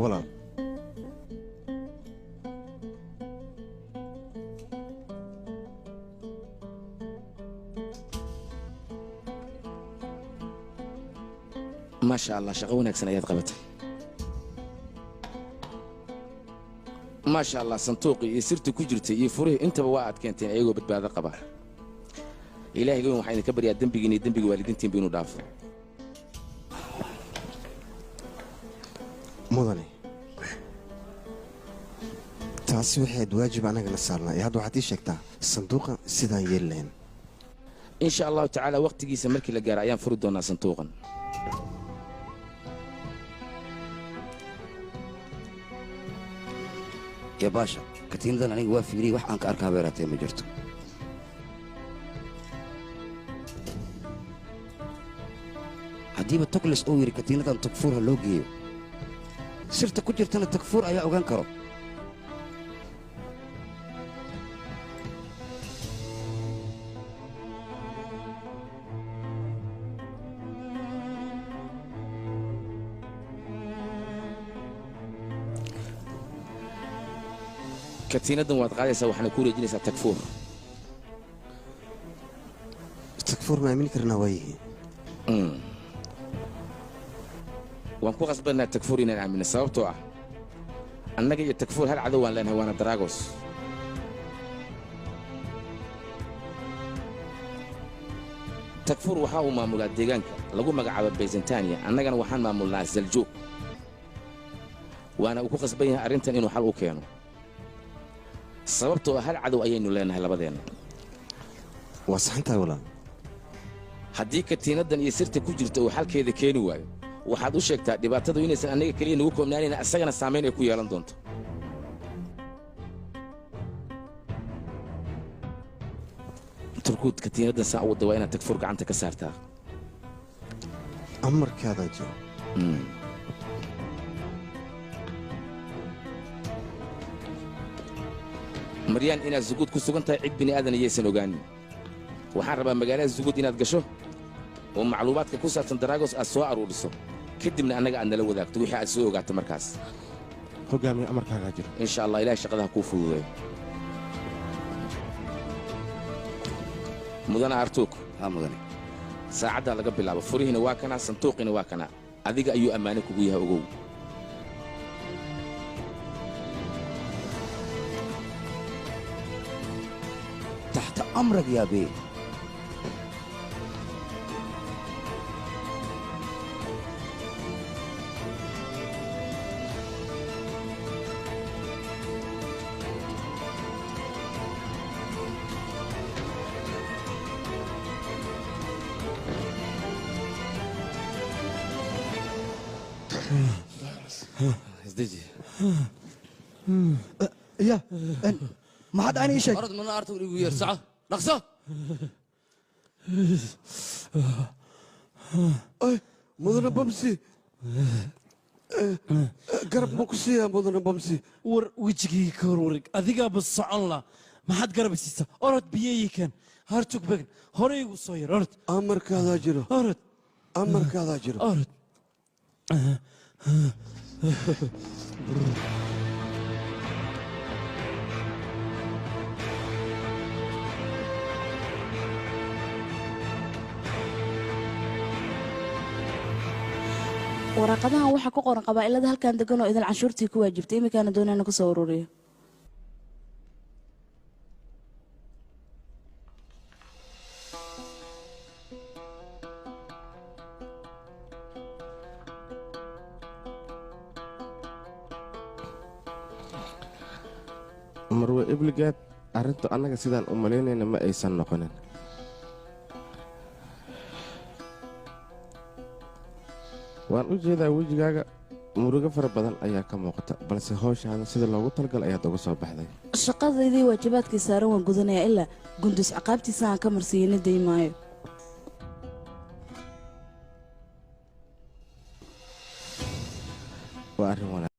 Walaal, Maasha Allah, shaqo wanaagsan ayaad qabatay. Maasha Allah, sanduuqii iyo sirtii ku jirtay iyo furihii intaba waa aad keenteen ayagoo badbaado qaba. Ilaahay weyn waxaan idinka baryaa dembigiin iyo dembiga waalidiintiinba inuu dhaafo. Mudane, taasi waxayd waajib anagana saarnaa, ee hadda waxaad ii sheegtaa sanduuqa sidaan yeeli lahayn. Insha Allahu tacaala, waqtigiisa markii la gaaro ayaan furi doonaa sanduuqan. Ya baasha, katiinadan aniga waa fiiriyey, wax aan ka arkaa habeeraatee ma jirto. Haddiiba Tokles uu yidhi katiinadan Takfuur ha loo geeyo, sirta ku jirtana Takfuur ayaa ogaan karo. Katiinadan waad qaadaysaa, waxaana ku wareejinaysaa Takfuur. Takfuur ma aamini karnaa waayihiin? Waan ku qasbanaa Takfuur inaan aamino, sababtoo ah annaga iyo Takfuur hal cadow waan leenahay, waana Dragos. Takfuur waxaa uu maamulaa deegaanka lagu magacaabo Byzantania, annagana waxaan maamulnaa Zaljuug, waana uu ku qasban yahay arrintan inuu xal u keeno, sababtoo ah hal cadow ayaynu leenahay labadeenna. Waa saxantahay, walaal. Haddii katiinadan iyo sirta ku jirta uu xalkeeda keeni waayo, waxaad u sheegtaa dhibaatadu inaysan annaga keliya nagu koobnaanayn, isagana saamayn ay ku yeelan doonto. Turkuud, katiinadan saa u wadda waa inaad Tagfuur gacanta ka saartaa. Amarkaadaa jiro. Maryaan, inaad Zuguud ku sugan tahay cid bini aadan iyaysan ogaanin. Waxaan rabaa magaalada Zuguud inaad gasho oo macluumaadka ku saabsan Dragos aad soo aruuriso, kadibna annaga aad nala wadaagto wixii aad soo ogaato markaas. Hogaamiye, amarkaagaa jiro. Insha Allah, Ilahay shaqadaha kuu fududeeyo. Mudana Artuuk. Haa, mudane. Saacaddaa laga bilaabo furihiina waa kanaa, sanduuqiina waa kanaa, adiga ayuu ammaano kugu yahay, ogow. Taxta amrag yaa bee. Isdeji. Ya, maxaad ani ii sheeg? Orod, mana arta igu yeer, soco, dhaqso. Mudane Bamsi, garab ma ku siiyaa, mudane Bamsi? War wejigayga ka hor wareeg, adigaaba socon la, maxaad garab siisaa? Orod, biyeyi keen. Hartug began, hore igu soo yar, orod. Amarkaadaa jiro. Orod. Amarkaadaa jiro. Orod. Waraaqadahan waxaa ku qoran qabaa'ilada halkan degan oo idin canshuurtii ku waajibtay, iminkaana doonayna ku soo ururiyo. Marwe Ibligaad, arrintu annaga sidaan u malaynayna ma aysan noqonin. Waan u jeedaa wejigaaga murugo fara badan ayaa ka muuqata, balse howshaada sida loogu talgal ayaad uga soo baxday. Shaqadaydii waajibaadkii saaran waan gudanayaa, ilaa Gundus ciqaabtiisa aan ka marsiiyana day maayo. Waa arrin wanaagsan.